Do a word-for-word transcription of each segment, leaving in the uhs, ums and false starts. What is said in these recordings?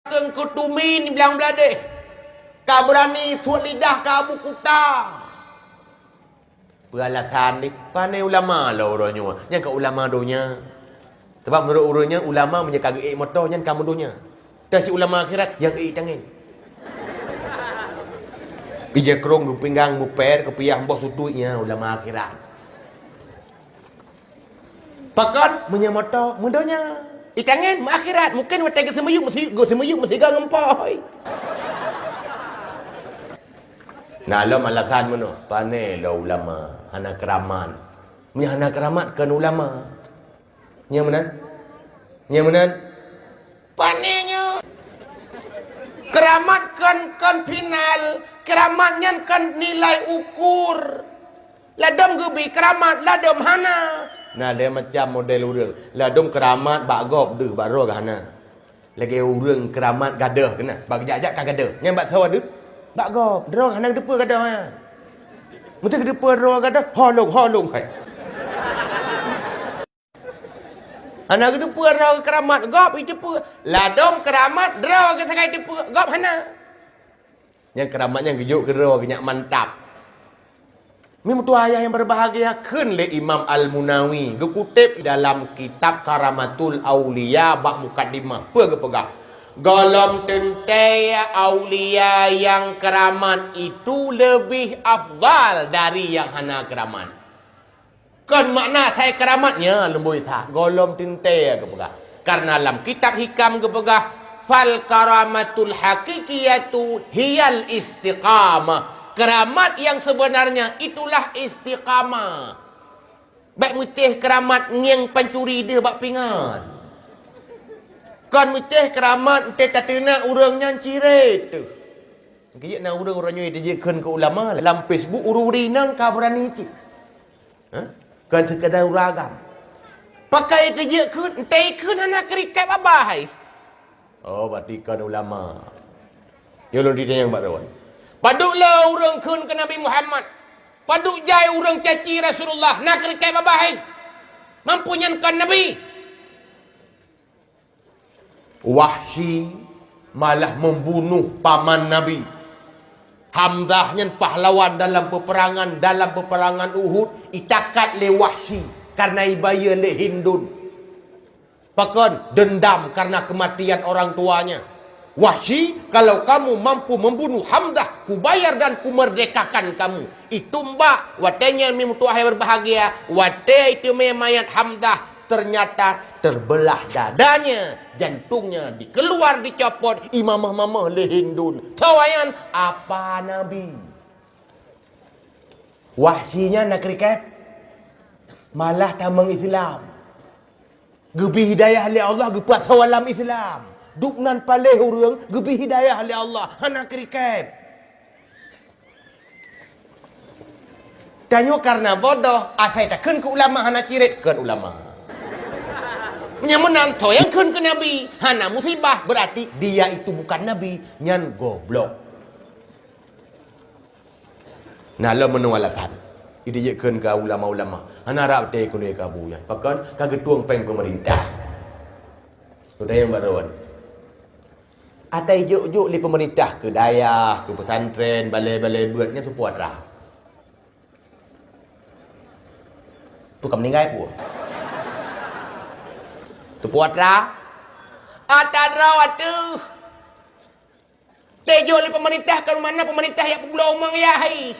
Keu kutumin blang bladeh. Ka beurani suet lidah keu Abu Kuta. Peue alasan deh? Pane ulama lom uroe nyoe. Nyan ka ulama donya. Sabab meunurot ureuëng nyan ulama meunyoe ka geuék moto nyan ka meudonya. Tapi ulama akhirat nyang ék tangen. Ija krong geupinggang, muper, kupiah, boh tutui nyan ulama akhirat. Pakon meunyoe moto meudonya. Itangen meuakhirat, mungken watée geuseumiyueb meusi-, geuseumiyueb meusigoe ngon pôi. Na lom alasan meunoe, pane lom ulama hana keuramat. Meunyoe hana keuramat kon ulama. Nyang meunan? Nyang meunan? Pane nyoe. Keuramat kon, kon final, keuramat nyan kon nilai ukur. Ladom geubi keuramat, ladom hana. Na lhée macam model ureuëng. Ladom keuramat bak gob deuh, bak droe hana. Lagée ureuëng keuramat gadôh keunan, bak jak-jak ka gadôh. Nyan bak soe deuh? Bak gob. Droe hana geuteupeue gadôh nyan. Meunteuk geuteupeue droe gadôh, holong, holong hai. Hana geuteupeue droe keuramat, gob iteupeue. Ladom keuramat droe geusagai teupeue, gob hana. Nyang keuramat nyang geujok keudroe geuh nyak mantap. Meutuah ayah nyang berbahagia, kheun lé Imam Al-Munawi geukuteb dalam kitab Karamatul Auliya bak mukaddimah. Peue geupeugah? Golom teuntée aulia nyang keuramat itu leubeh afdal dari nyang hana keuramat. Kon makna asai keuramat nyan leumboi that, golom teuntée geupeugah. Karena lam kitab Hikam geupeugah, "Fal karamatul haqiqiyatu hiyal istiqamah." Keuramat yang sebenarnya itulah istiqamah. Bék meucéh keuramat ngieng pancuri deuh bak pingan. Kon meucéh keuramat teutateunak ureuëng nyan cirét teuh. Keujiek na ureuëng uroe nyoe teujiek kheun keu ulama lam Facebook, ureuëng-ureuëng inong ka beurani cit. Ha? Kon seukeudar ureuëng agam. Pakai teujiek kheun, entée kheun hana keurikat babah hai. Oh, berarti kon ulama. Nyoe lôn ditanyong bak droen. Padub le ureuëng kheun keu Nabi Muhammad? Padub jai ureuëng caci Rasulullah, na keurikat babah hai? Mampu nyan kon nabi? Wahsy malah membunuh paman Nabi. Hamzah nyan pahlawan dalam peperangan, dalam peperangan Uhud, itakat lé Wahsy karena ibayeue lé Hindun. Pakon? Dendam karena kematian orang tuanya. Wahsy, kalau kamu mampu membunuh Hamzah, kubayar dan kumerdekakan kamu. Itu mbak, watée nyan mi meutuah berbahagia, watée itu mayat Hamzah, ternyata terbelah dadanya, jantungnya dikeluar, dicopot, imamah-mamah lé Hindun. Sawayan apa Nabi? Wahsy nyan na keurikat, malah tamong Islam. Geubri hidayah lé Allah, geupasoe lam Islam. Dubnan paléh ureuëng geubri hidayah lé Allah, hana keurikat. Tanyoe karena bodoh, asai takheun keu ulama hana cirét, kon ulama. Nyang meunan, soe nyang kheun keu Nabi hana musibah, berarti dia itu bukan Nabi, nyan goblok. Na lom meunoe alasan. Idijeuet kheun keu ulama-ulama. Hana rab teuh keu lé kabu nyan. Pakon? Ka geutueng péng peumeurintah. Udayang baron. Atai jok-jok lé peumeurintah keu dayah, keu pesantren, balai-balai beuet nyan teupeue atra. Peue ka meuninggai peue? Teupeue atra? Atra droe ateueh. Teuh jok lé peumeurintah, ka rumoh na peumeurintah jak peubloe umong yah hai.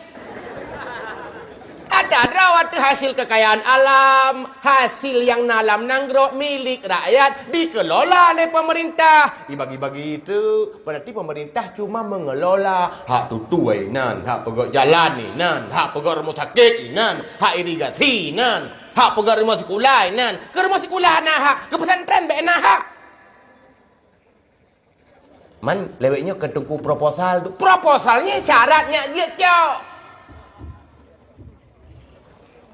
Atra droe ateueh hasil kekayaan alam, hasil nyang na lam nanggroe milék rakyat dikelola lé peumeurintah. Dibagi-bagi teuk, berarti peumeurintah cuma mengelola hak tutue inan, hak peugöt jalan inan, hak peugöt rumoh sakét inan, hak irigasi inan, hak peugöt rumoh sikula inan. Keu rumoh sikula na hak, keu pesantren bék na hak. Man lewat nyoe keu teungku proposal tu. Proposal nyan syarat nyak jeuet cok.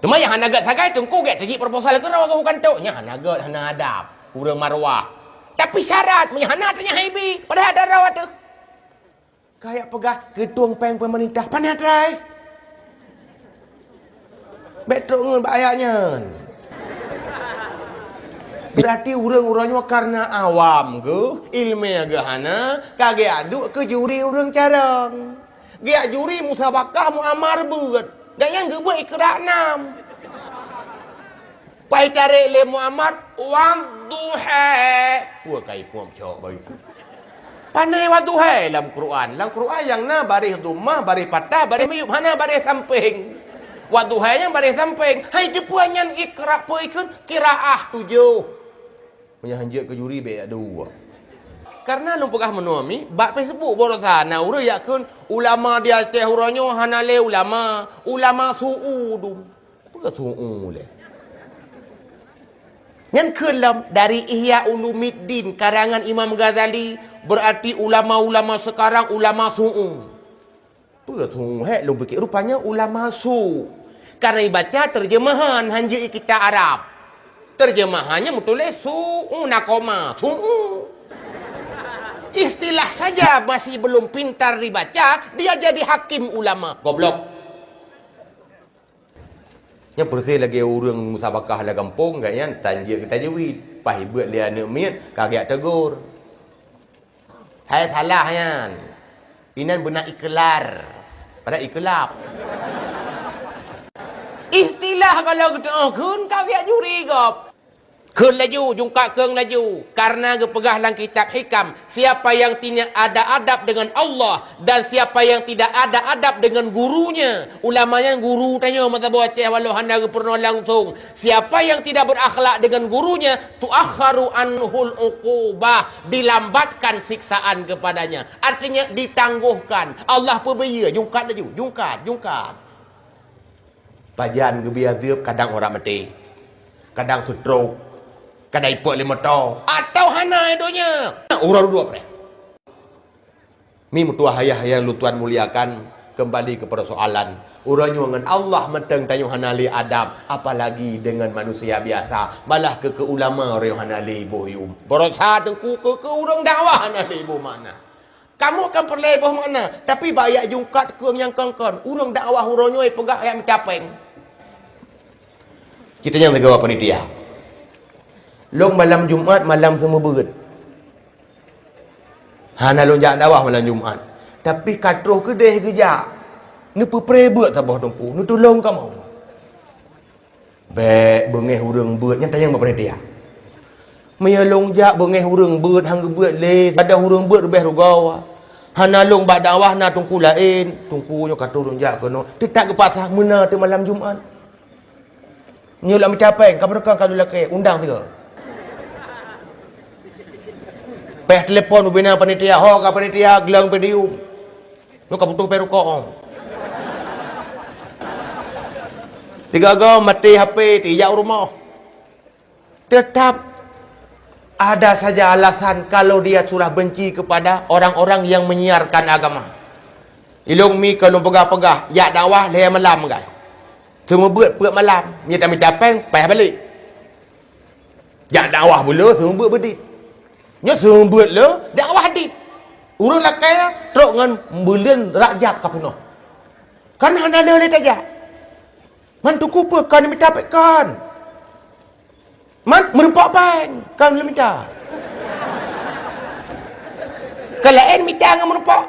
Teuma nyang hana gét sagai teungku gét teujieb proposal keudroe keu bukan tok. Nyan hana gét, hana adab, kureueng marwah. Tapi syarat meunyo hana teuh nyan haibi, padahai atra droe ateueh. Kayak peugah geutueng péng peumeurintah, pane atra ai. Bék trok ngon bak ayat nyan. Berarti ureuëng-ureuëng nyoe karena awam geuh, ilmu geuh hana, ka geuaduk keu juri ureuëng carông. Geujak juri musabakah muamar beuet. Dan nyan geubeuet ikra nam. Pai tarek lé muamar, wadduha. Peue kai puang cok bayi. Pane wadduha lam Quran. Lam Quran nyang na baréh dhammah, baréh fathah, baréh miyup, hana baréh sampéng. Wadduha nyang baréh sampéng. Hai teupeue nyan ikra peue ikheun? Qiraah tujoh. Meunyoe hanjeuet keu juri, bék yak dua. Karena lôn peugah meunoe mi, bak Facebook baroesa na ureuëng yak kheun ulama di Aceh uroe nyoe hana lé ulama, ulama su'u dum. Peue su'u lé? Nyan kheun lom dari Ihya Ulumuddin karangan Imam Ghazali, berarti ulama-ulama sekarang ulama su'u. Peue su'u hék lôn pike? Rupanya ulama su. Karena ibaca terjemahan hanjeuet kitab Arab. Terjemahannya meutuléh su'u na koma, su'u. Istilah saja masih belum pintar dibaca, dia jadi hakim ulama. Goblok. Nyan peureuséh lagée ureuëng musabakah lam gampông, gobnyan tan jeuet keu tajwid. Paih beuet lé aneuëk miet, ka geujak tegur. Hai salah nyan. Inan beuna iklar. Padahai iklab. Istilah kalau geutu'oh kheun ka geujak juri gob. Kheun laju, jungkat kheun laju. Karena geupeugah lam kitab Hikam, siapa yang tidak ada adab dengan Allah dan siapa yang tidak ada adab dengan gurunya. Ulama nyan guru tanyoe meusaboh Aceh walau hana geupeurunoe langsung. Siapa yang tidak berakhlak dengan gurunya, tuakharu anhul uqubah, dilambatkan siksaan kepadanya. Artinya ditangguhkan. Allah peubiyeu, jungkat laju, jungkat, jungkat. Pajan geubiyeu adeueb, kadang urat maté, kadang stroke, kadang ipok lé moto, atau hana donya. Uroe dudoe preh. Mi meutuah ayah nyang lôn tuan muliakan, kembali ke persoalan. Uroe nyoe ngon Allah mantong tanyoe hana lé adab, apalagi dengan manusia biasa. Malah keu, keu ulama uroe nyoe hana lé iboh yum. Baroesa teungku keu, keu ureuëng dakwah hana lé iboh makna. Kamoe kan peureulée iboh makna, tapi bak yak jungkat keu nyang kon-kon. Ureuëng dakwah uroe nyoe peugah ayat meucapéng. Kita nyang teugawa panitia. Lôn malam Jumat malam seumeubeuet. Hana lôn jak dakwah malam Jumat. Tapi ka troh keudeh geujak. Neupeupreh beuet saboh teungku, neutulông kamoe. Bék beungéh ureuëng beuet, nyan tanyong bak panitia. Meunyoe lôn jak beungéh ureuëng beuet, han geubeuet lé, ada ureuëng beuet leubeh rugoe. Hana lôn bak dakwah na teungku laén, teungku nyoe ka troh lôn jak keunoe. Teutab geupaksa meuna teuk malam Jumat. Nyoe lam meucapéng, ka beureukan ka lôn lakée, undang sigoe. Péh telepon ubena panitia, ho ka panitia, geulang podium. Nyoe ka butuh péh rukok. Sigoe-goe maté H P, tijak u rumoh. Tetap ada saja alasan kalau dia sudah benci kepada orang-orang yang menyiarkan agama. Ilong mi kalau peugah-peugah, yak dakwah lhée malam kan. Seumeubeuet peuet malam, mita-mita péng, paih balék. Jak dakwah buleue seumeubeuet beudit. Nyoe seumeubeuet le dakwah dit. Ureuëng lakée trok ngon buleuen Rajab ka peunoh. Kan hana le lé tajak. Man teungku peue kan mita péng kan. Man meureumpok péng kan le mita. Ka laén mita ngon meureumpok.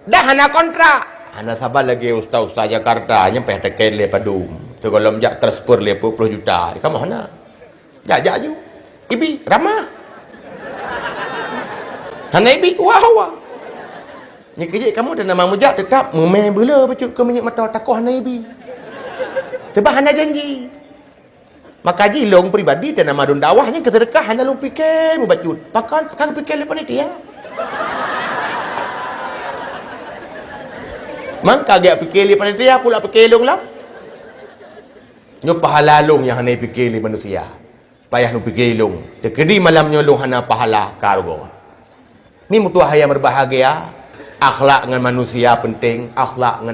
Dah hana kontrak. Hana saban lagée ustaz-ustaz Jakarta nyang péh teuken lé padum. Sigohlom jak transfer lé peuet ploh juta. Kamoe hana. Jak, jak aju. Ibi, ramah. Hana ibi, wah, wah. Nyeukeu jih kamoe dan nama meujak teutap meumé beuleu bacut keu minyeuk mata takoh hana ibi. Teuba hana janji. Maka jih lôn pribadi dan nama dun dakwah nyang keuseudeukah hana lôn pike meubacut. Pakon ka geupike lé panitia. Mangka geupike lé panitia pula pike lôn lam. Nyoe pahala lôn nyang hana pike lé manusia. Payah neupike lôn. Teukeudi malam nyoe lôn hana pahala ka rugoe. Ni meutuah nyang berbahagia, akhlak ngon manusia penting, akhlak ngon